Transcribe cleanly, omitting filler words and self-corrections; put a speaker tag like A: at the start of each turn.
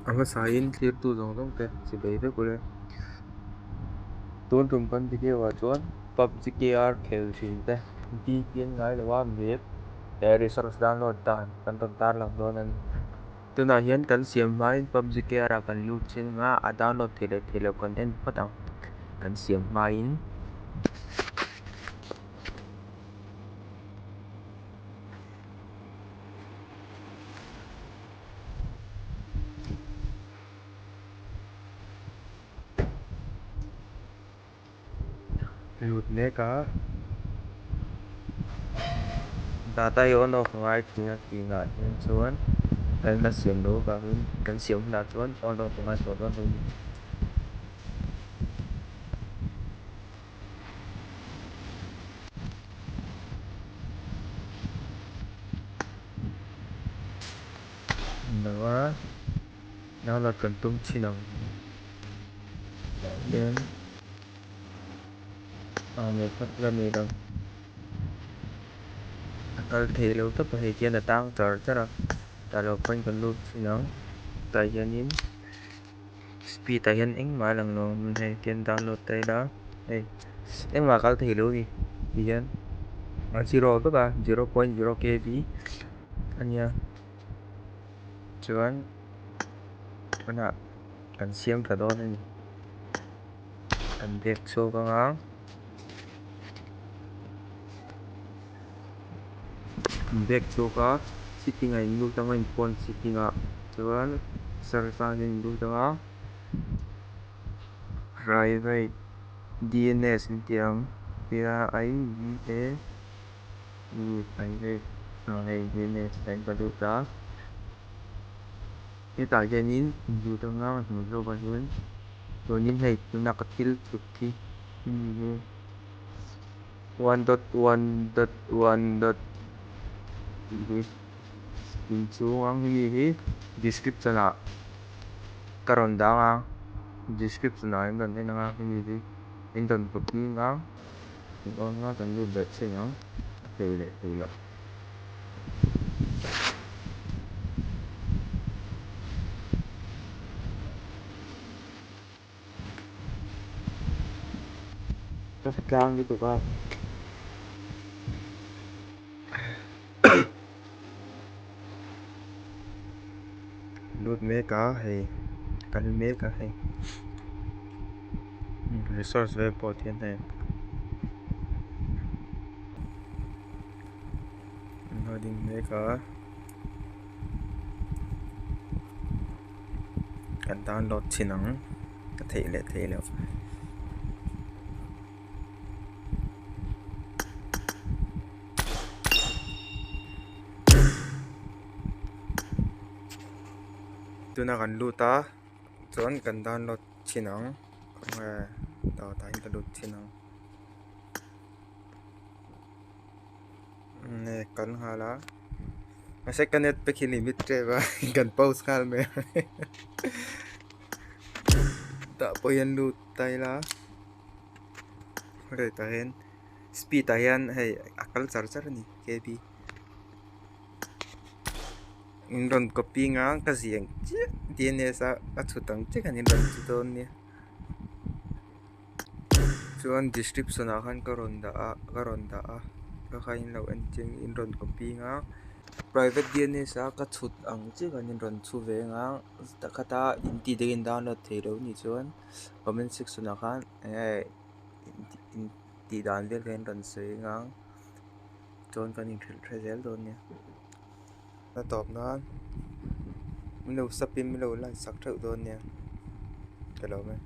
A: A hmasain thlirtu zawng zawng te chibei vek ule. Tun tum kan video ah chuan PUBG KR khel thin te VPN ngai lo a map leh resource download dan kan rawn tarlang dawn a ni. Tunah hian kan siam hmain PUBG KR ah kan lut chin anga a download theih leh theih loh kan en phawt ang. Kan siam hmain. Lut mek a data hi on off ngai thin a tihna hian chuan kan la siam loh avangin kan siam hunah chuan on off ngai tawh dawn lo a ni. Lo a download kan tum thin ang hian a nei phawt la ni lo a kal thei lo tawp a hei hian a tang char char a tah loh pawhin kan lut thin ang tah hianin speed ah hian engmah a lang lo ang hei tihian download ta ila hei engmah a kal thei lo a ni tihian a zero vek a zero point zero kb a nia chuan tunah kan siam ta dawn a ni kan bag chhuak anga kan bag chhuak a sitting ah in lut anga in phone sitting ah chuan search ah hian in lut anga private D_N_S an tih ang P R I V A Private hei D_N_S ah hian ka lut a hetah hianin in lut anga a hnuai zawkah hian chuanin hei tuna ka thil chhut hi hemi hi one dot one dot one dot tih hi inchhung ang hemi hi description ah ka rawn dang a description ah in rawn en ang a hemi hi in rawn copy ang in on nga kan lut leh thin ang a thei leh thei loh. Ka tlang lutuk a. Lut mek a hei kal mek a hei resource vel pawh hian hei loading mek a kan download thin ang ka theih leh theih loh. Tuna kan lut a chuan kan download thin ang khawnge dawtah hian ka lut thin ang nge kal nghal a mahse ka net te khi limit tep a kan pause nghal mai a tah pawh hian lut ta ila hei tah hian speed ah hian hei a kal char char a ni kb in rawn copy nga ka ziah ang chiah D_N_S a a chhut ang chiah khan in rawn ti dawn nia chuan description ah khan ka rawn dah a ka rawn dah a ka kha in lo en chiang in rawn copy nga private D_N_S a ka chhut ang chiah khan in rawn chhu ve anga khata in tih te in download thei lo nih chuan comment section ah khan eng nge in tih dan vel kha in rawn sawi anga chuan kan inhrilh hre zel dawn nia a tawp nan min lo sub in min lo like sak theuh dawn nia ka lawm e.